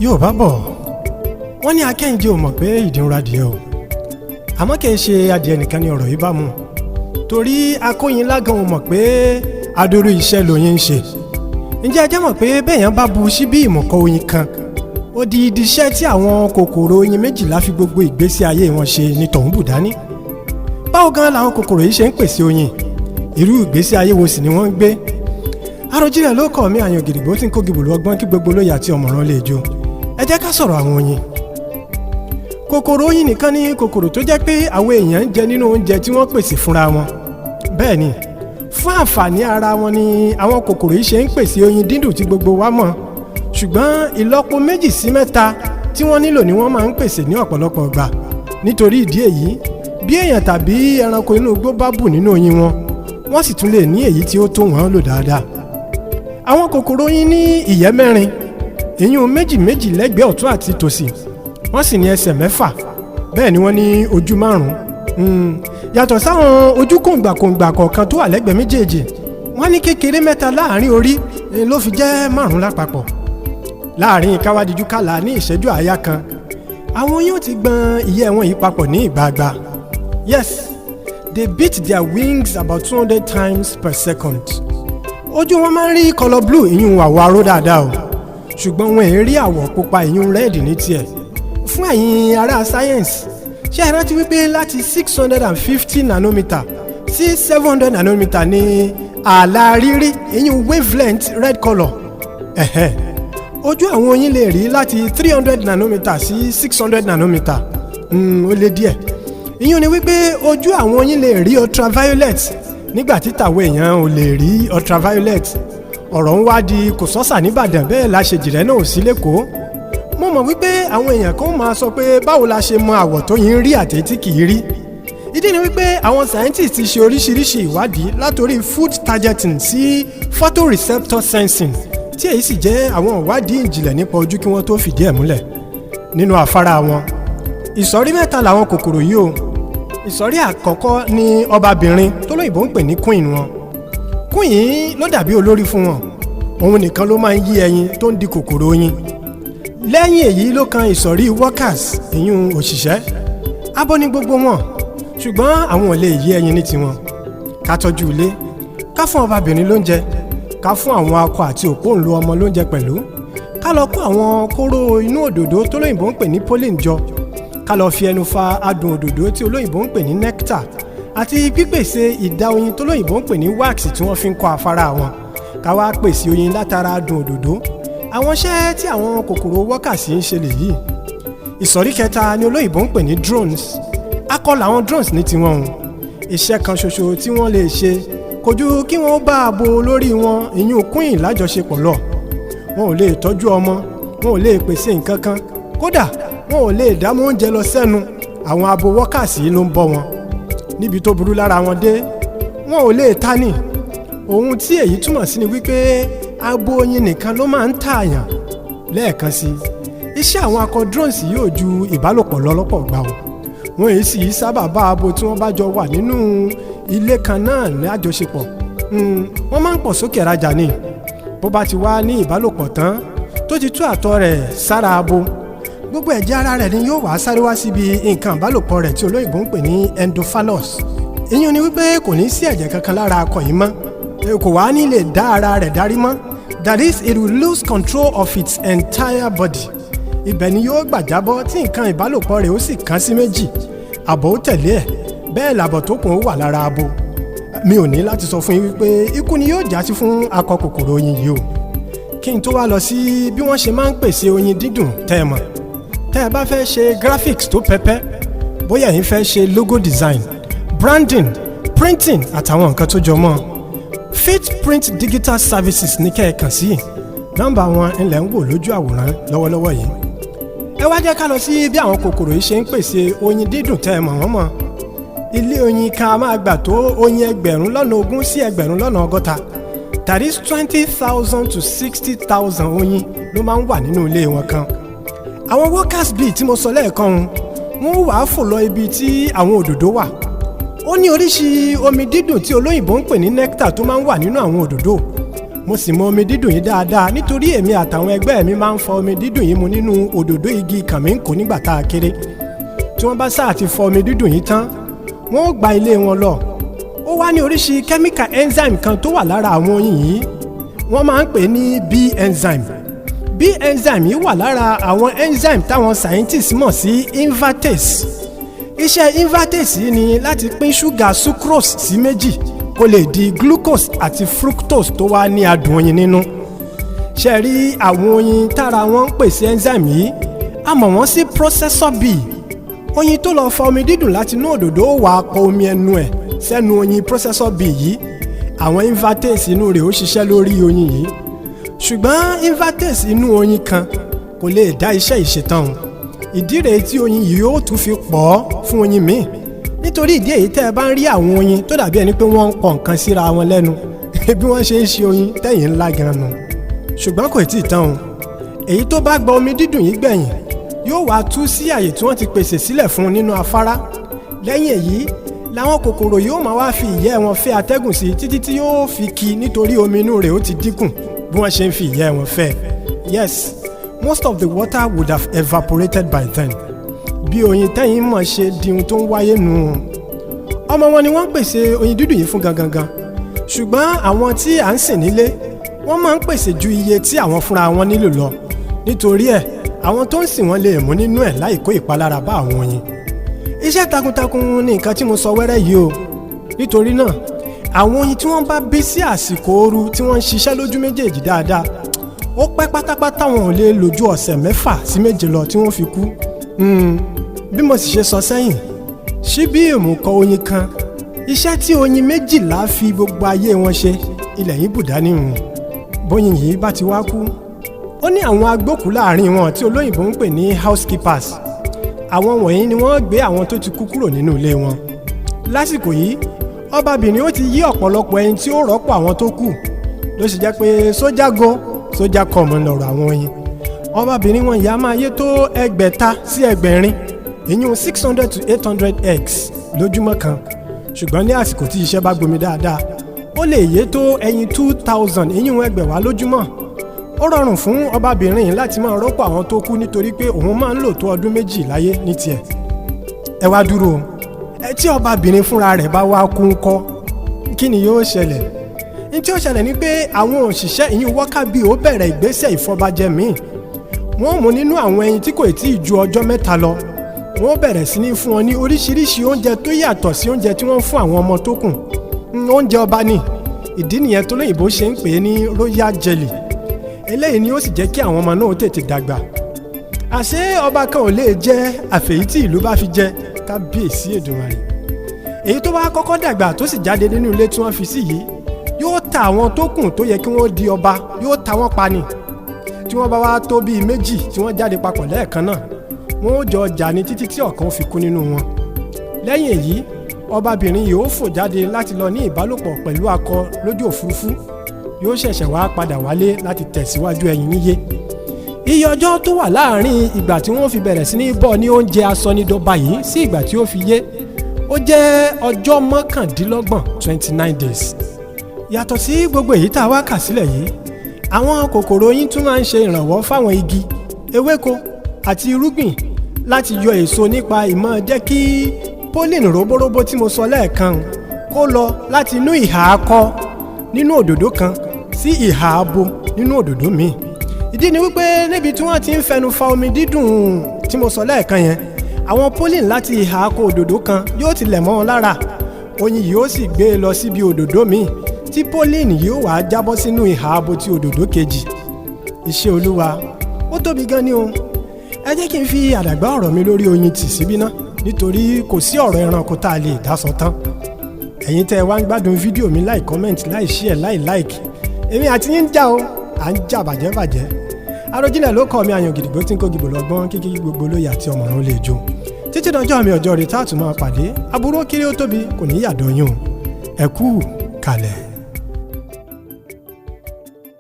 Yorùbá bọ̀, wọ́n ní akẹ́yìndé ò mọ̀ pé ìdí ń adìẹ o. Àmọ́ kì í ṣe adìẹ nìkan ni ọ̀rọ̀ yìí bá mu, torí akóyinlágan ò mọ̀ pé adúrú iṣẹ́ lóyin ń ṣe. Ǹjẹ́ ẹ jẹ́ mọ̀ pé bẹ́ẹ̀yàn bá bu síbí ìmọ̀kọ oyin kan, odidi iṣẹ́ tí àwọn kòkòrò oyin 12 fi gbogbo ìgbésí ayé wọn ṣe ní tọ̀hún bù dání? Báwo gan làwọn kòkòrò yìí ṣe ń pèsè oyin? Irú ìgbésí ayé wo sì ni wọ́n ń gbé? Àròjinlẹ̀ ló kọ̀ mí, àyàn gidigbo tí ń kó gìbòlù ọgbọ́n kí gbogbo lóye àti ọ̀mọ̀ràn lè jó. Ẹ jẹ́ ká sọ̀rọ̀ àwọn oyin. Kòkòrò oyin nìkan ni kòkòrò tó jẹ́ pé àwọn èèyàn ń jẹ nínú oúnjẹ tí wọ́n pèsè fúnra wọn. Bẹ́ẹ̀ ni, fún àǹfààní ara wọn ni àwọn kòkòrò yìí ṣe ń pèsè oyin dídùn tí gbogbo wa mọ̀, ṣùgbọ́n ìlọ́po 2 sí 3 tí wọ́n nílò ni wọ́n máa ń pèsè ní ọ̀pọ̀lọpọ̀ ìgbà. Nítorí ìdí èyí, bí èèyàn tàbí ẹranko inú igbó bá bù nínú oyin wọn, wọ́n sì tún lè ní èyí tí ó tó wọ́n lò dáadáa. Àwọn kòkòrò oyin ní ìyẹ́ mẹ́rin, ìyún méjì méjì lẹ́gbẹ̀ẹ́ ọ̀tún àti tòsì. Wọ́n sì ní ẹsẹ̀ 6. Bẹ́ẹ̀ ni wọ́n ní ojú márùn-ún, yàtọ̀ sáwọn ojú kòǹgbàkòǹgbà kọ̀ọ̀kan tó wà lẹ́gbẹ̀ẹ́ méjèèjì. Wọ́n ní kékeré mẹ́ta láàrin orí, ló fi jẹ́ márùn-ún lápapọ̀. Láàrin káwádìjú kàlà ní ìṣẹ́jú àáyá kan, àwọn yóò ti gbọn ìyẹ́ wọn yìí papọ̀ ní ìgbàgbà. Yes, they beat their wings about 200 times per second. Ojú wọn máa ń rí colour blue, ìyún àwọ̀ aró dáadáa o, ṣùgbọ́n wọn èé rí àwọ̀ pupa, ìyún red ní tiẹ̀. Fún ẹ̀yin ará science, ṣé ẹ rántí wípé láti 650 nanometer sí 700 nanometer ní ààlà rírí, ìyún wavelength red colour? Ẹ̀hẹ́, ojú àwọn oyin lè rí láti 300 nanometer sí 600 nanometer, ó lé díẹ̀. Ìyún ni wípé ojú àwọn oyin lè rí ultraviolet, nígbà tí tàwọn èèyàn ò lè rí ultraviolet. Ọ̀rọ̀ ń wá di kò sọ́sà nìbàdàn, bẹ́ẹ̀ la ṣe jìrẹ́ náà ò sí lẹ́kọ̀ọ́. Mo mọ̀ wípé àwọn èèyàn kan máa sọ pé báwo la ṣe mọ àwọ̀ tó yin rí àti tí kì í rí? Ìdí ni wípé àwọn scientists ti ṣe oríṣiríṣi ìwádìí, látòrí food targeting sí photoreceptor sensing, tí èyí sì jẹ́ àwọn ìwádìí ìjìnlẹ̀ nípa ojú, kí wọ́n tó fìdí ẹ̀ múlẹ̀. Nínú afárá wọn, ìsọ̀rí mẹ́ta làwọn kòkòrò yìí o. Ìsọ̀rí àkọ́kọ́ ni ọbabìnrin tó lóyìnbó ń pè ní queen wọn. Queen ló dàbí olórí fún wọn. Òun nìkan ló máa ń yí ẹyin tó ń di kòkòrò oyin. Lẹ́yìn èyí ló kan ìsọ̀rí workers, ìyún òṣìṣẹ́. Abo ní gbogbo wọn, ṣùgbọ́n àwọn ò lè yí ẹyin ní tiwọn. Ká tọ́jú ilé, ká fún ọbabìnrin lóúnjẹ, ká fún àwọn akọ àti òpóǹlo ọmọ lóúnjẹ pẹ̀lú, ká lọ kó àwọn kóró inú òdòdó tó lóyìnbó ń pè ní pollen jọ, ká lọ fi ẹnu fa adùn òdòdó tí olóyìnbó ń pè ní nectar, àti pípèsè ìdá oyin tó lóyìnbó ń pè ní wax tí wọ́n fi ń kọ́ afárá wọn, ká wá pèsè oyin látara adùn òdòdó, àwọn iṣẹ́ tí àwọn kòkòrò workers ń ṣe lèyí. Ìsọ̀rí kẹta ni olóyìnbó ń pè ní drones. Akọ làwọn drones ní tiwọn o. Iṣẹ́ kan ṣoṣo tí wọ́n lè ṣe kò ju kí wọ́n bá abo lórí wọn, ìyún queen, lájọṣepọ̀ lọ. Wọn ò lè tọ́jú ọmọ, wọn ò lè pèsè nǹkan kan, kódà wọn ò lè dámú oúnjẹ lọ sẹ́nu. Àwọn abo workers yìí ló ń bọ́ wọn. Níbi tó burú lára wọn dé, wọn ò lè ta ní. Ohun tí èyí túmọ̀ sí ni wípé abo oyin nìkan ló máa ń tààyàn. Lẹ́ẹ̀kan sí, iṣẹ́ àwọn akọ drones yóò ju ìbálòpọ̀ lọ lọ́pọ̀ gbà o. Wọn èyí sì sábà bá abo tí wọ́n bá jọ wà nínú ilé kan náà ní àjọṣepọ̀. Wọ́n máa ń pọ̀ sókè rajà ni. Bó bá ti wá ní ìbálòpọ̀ tán, tó ti tú àtọ̀ rẹ̀ sára abo, gbogbo ẹ̀jẹ̀ ara rẹ̀ ni yóò wá sáré wá síbi nǹkan ìbálòpọ̀ rẹ̀ tí olóyìnbó ń pè ní endophallus. Ìyẹn ni wípé kò ní sí ẹ̀jẹ̀ kankan lára akọ yìí mọ́, kò wá ní lè dá ara rẹ̀ darí mọ́. That is, it will lose control of its entire body. Ibẹ̀ ni yóò gbà jábọ́, tí nǹkan ìbálòpọ̀ rẹ̀ ó sì kán sí méjì. Àbọ̀ ó tẹ̀lé ẹ̀, bẹ́ẹ̀ làbọ̀ tó kùn ó wà lára abo. Mi ò ní láti sọ fún yín wípé ikú ni yóò já sí fún akọ kòkòrò oyin yìí o. Kí n tó wá lọ sí bí wọ́n ṣe máa ń pèsè oyin dídùn tẹ́ ẹ mọ̀, tẹ́ ẹ bá fẹ́ ṣe graphics tó pẹ́pẹ́, bóyá ẹ̀yin fẹ́ ṣe logo design, branding, printing àtàwọn nǹkan tó jọ mọ́, Fit Print Digital Services ní kẹ́ ẹ kàn sí. Nọ́mbà wọn ńlẹ̀ ń wò lójú àwòrán lọ́wọ́lọ́wọ́ yìí. Ẹ wá jẹ́ ká lọ sí bí àwọn kòkòrò yìí ṣe ń pèsè oyin dídùn tẹ́ ẹ mọ̀ wọ́n mọ̀. Ilé oyin kan a máa gbà tó oyin 20,000 sí 60,000, that is 20,000 to 60,000 oyin ló máa ń wà nínú ilé wọn kan. Àwọn workers bee tí mo sọ lẹ́ẹ̀kan, wọ́n wàá fò lọ ibi tí àwọn òdòdó wà. Ó ní oríṣi omi dídùn tí olóyìnbó ń pè ní nectar tó máa ń wà nínú àwọn òdòdó. Mo sì mọ omi dídùn yìí dáadáa, nítorí èmi àtàwọn ẹgbẹ́ mi máa ń fọ omi dídùn yìí mu nínú òdòdó igi kàmínkò nígbà tá a kéré. Tí wọ́n bá sáà ti fọ omi dídùn yìí tán, wọ́n ó gba ilé wọn lọ. Ó wá ní oríṣi chemical enzyme kan tó wà lára àwọn oyin yìí, wọ́n máa ń pè ní B enzyme. B enzyme yìí wà lára àwọn enzyme táwọn scientists mọ̀ sí invertase. Iṣẹ́ invertase yìí ni láti pín ṣúgà sucrose sí méjì kó lè di glucose àti fructose tó wá ní adùn oyin nínú. Ṣe rí àwọn oyin tára wọn ń pèsè enzyme yìí, a mọ̀ wọ́n sí processor bee. Oyin tó lọ fa omi dídùn láti inú òdòdó wà á pọ omi ẹnu ẹ̀ sẹ́nu oyin processor bee yìí. Àwọn invertase inú rẹ̀ ó ṣiṣẹ́ lórí oyin yìí, ṣùgbọ́n invertase inú oyin kan kò lè dá iṣẹ́ ìṣetán o. Ìdí rèé tí oyin yìí ó tún fi pọ̀ fún oyin míì. Nítorí ìdí èyí, tẹ́ ẹ bá ń rí àwọn oyin tó dàbí ẹni pé wọ́n ń pọ̀ nǹkan síra wọn lẹ́nu, bí wọ́n ṣe ń ṣe oyin tẹ̀yìn ńlá gan nu. Ṣùgbọ́n kò tí ì tán o. Èyí tó bá gba omi dídùn yìí gbẹ̀yìn yóò wá tú sí àyè tí wọ́n ti pèsè sílẹ̀ fún un nínú afárá. Lẹ́yìn èyí làwọn kòkòrò yóò máa wá fi ìyẹ́ wọn fẹ́ atẹ́gùn sí títí tí yóò fi ki, nítorí omi inú rẹ̀ ó ti dínkù bí wọ́n ṣe ń fi ìyẹ́ wọn fẹ́. Yes, most of the water would have evaporated by then. Bí oyin tẹ́yìn mọ̀ ṣe di ohun tó ń wáyé nù. Ọmọ wọn ni wọ́n ń pèsè oyin dídùn yìí fún gangan gan, ṣùgbọ́n àwọn tí à ń sìn nílé, wọ́n máa ń pèsè ju iye tí àwọn fúnra wọn nílò lọ. Nítorí ẹ̀, àwọn tó ń sìn wọ́n lè mú nínú ẹ̀ láì kó ìpalára bá àwọn oyin. Iṣẹ́ takuntakun ni nǹkan tí mo sọ wẹ́rẹ́ yìí o. Nítorí náà, àwọn oyin tí wọ́n bá bí sí àsìkò ooru, tí wọ́n ń ṣiṣẹ́ lójú méjèèjì dáadáa, ó pẹ́ pátápátá, wọn ò lè lò ju ọ̀sẹ̀ 6 sí 7 lọ tí wọ́n fi kú. Bí mo sì ṣe sọ sẹ́yìn, ṣíbí ìmùkọ oyin kan, iṣẹ́ tí oyin 12 fi gbogbo ayé wọn ṣe, ilẹ̀ yìí bùdá níhùn. Bóyin yìí bá ti wá kú, ó ní àwọn agbókùú láàrin wọn tí olóyìnbó ń pè ní housekeepers. Àwọn wọ̀nyí ni wọ́n gbé àwọn tó ti kú kúrò nínú ilé wọn. Lásìkò yìí, ọbabìnrin ó ti yí ọ̀pọ̀lọpọ̀ ẹyin tí ó rọ́pò àwọn tó kù. Ló sì jẹ́ pé soldier go, soldier come ń lọ̀rọ̀ àwọn oyin. Ọbabìnrin wọn yìí á máa yé tó 600 sí 800, ìyún 600 to 800 eggs lójúmọ́ kan. Ṣùgbọ́n ní àsìkò tí iṣẹ́ bá gbomi dáadáa, ó lè yé tó ẹyin 2000, ìyún 2000 lójúmọ́. Ó rọrùn fún ọbabìnrin yìí láti máa rọ́pò àwọn tó kú, nítorí pé òun máa ń lò tó ọdún 2 láyé ní tiẹ̀. Ẹ wá dúró ẹ, tí ọbabìnrin fúnra rẹ̀ bá wá kú ńkọ́? Kí ni yóò ṣẹlẹ̀? Ní tí ó ṣẹlẹ̀ ni pé àwọn òṣìṣẹ́, ìyún worker bee, ó bẹ̀rẹ̀ ìgbésẹ̀ ìfọbajẹ míì. Wọ́n mú nínú àwọn ẹyin tí kò tí ì ju ọjọ́ 3 lọ, wọ́n bẹ̀rẹ̀ sí ní fún wọn ní oríṣiríṣi oúnjẹ tó yàtọ̀ sí oúnjẹ tí wọ́n fún àwọn ọmọ tó kù. Oúnjẹ ọba ni. Ìdí nìyẹn tó lóyìnbó ṣe ń pè é ní royal jelly. Eléyìí ni ó sì jẹ́ kí àwọn ọmọ náà tètè dàgbà. Àṣé ọba kan ò lè jẹ́ àfẹ̀yí tí ìlú bá fi jẹ. Kábíyèsí Èdùmàrè! Èyí tó bá kọ́kọ́ dàgbà tó sì jáde nínú ilé tí wọ́n fi sí yìí yóò ta àwọn tó kù tó yẹ kí wọ́n di ọba, yóò ta wọ́n pa ni. Tí wọ́n bá wá tó bíi méjì tí wọ́n jáde papọ̀ lẹ́ẹ̀kan náà, wọ́n ó jọ jà ní títí tí ọ̀kan fi kú nínú wọn. Lẹ́yìn èyí, ọbabìnrin yóò fò jáde láti lọ ní ìbálòpọ̀ pẹ̀lú akọ lójú òfurufú. Yóò ṣẹ̀ṣẹ̀ wá padà wálé láti tẹ̀síwájú ẹyin yíyé. Iye ọjọ́ tó wà láàárín ìgbà tí wọ́n fi bẹ̀rẹ̀ sí ní bọ́ ní oúnjẹ asọnidọba yìí sí ìgbà tí ó fi yé, ó jẹ́ ọjọ́ 29, 29 days. Yàtọ̀ sí gbogbo èyí tá a wá kà sílẹ̀ yìí, àwọn kòkòrò oyin tún máa ń ṣe ìrànwọ́ fáwọn igi, ewéko àti irúgbìn láti yọ èso nípa ìmọ̀ jẹ́ kí pollen róbóróbó tí mo sọ lẹ́ẹ̀kan kó lọ láti inú ìhà akọ nínú òdòdó kan sí ìhà abo nínú òdòdó míì. Ìdí ni wípé níbi tí wọ́n ti ń fẹnu fa omi dídùn tí mo sọ lẹ́ẹ̀kan yẹn, àwọn pollen láti ìhà akọ òdòdó kan yóò ti lẹ̀ mọ́ wọn lára. Oyin yìí ó sì gbé e lọ síbi òdòdó míì, tí pollen yìí ó wàá jábọ́ sínú ìhà abo ti òdòdó kejì. Iṣẹ́ Olúwa ó tóbi gan ni o. Ẹ jẹ́ kí n fi àdàgbà ọ̀rọ̀ mi lórí oyin tì síbí ná, nítorí kò sí ọ̀rọ̀ ẹranko tá a lè dá sọ tán. Ẹ̀yin tẹ́ ẹ wá ń gbádùn fídíò mi láì comment, láì share, láì like, èmi àti yín ń jà o, à ń jà bàjẹ́ bàjẹ́. Àròjinlẹ̀ ló kọ́ mi, àyàn gidigbo tí ń kó gìbò lọ́gbọ́n kíkí gbogbo lóye àti ọmọràn lè jó. Títí dọjọ́ mi, ọjọ́ rẹ̀ tá a tún máa pàdé, aburú kéré ó tóbi kò ní yàdọ̀ yín o. Ẹ kú kalẹ̀.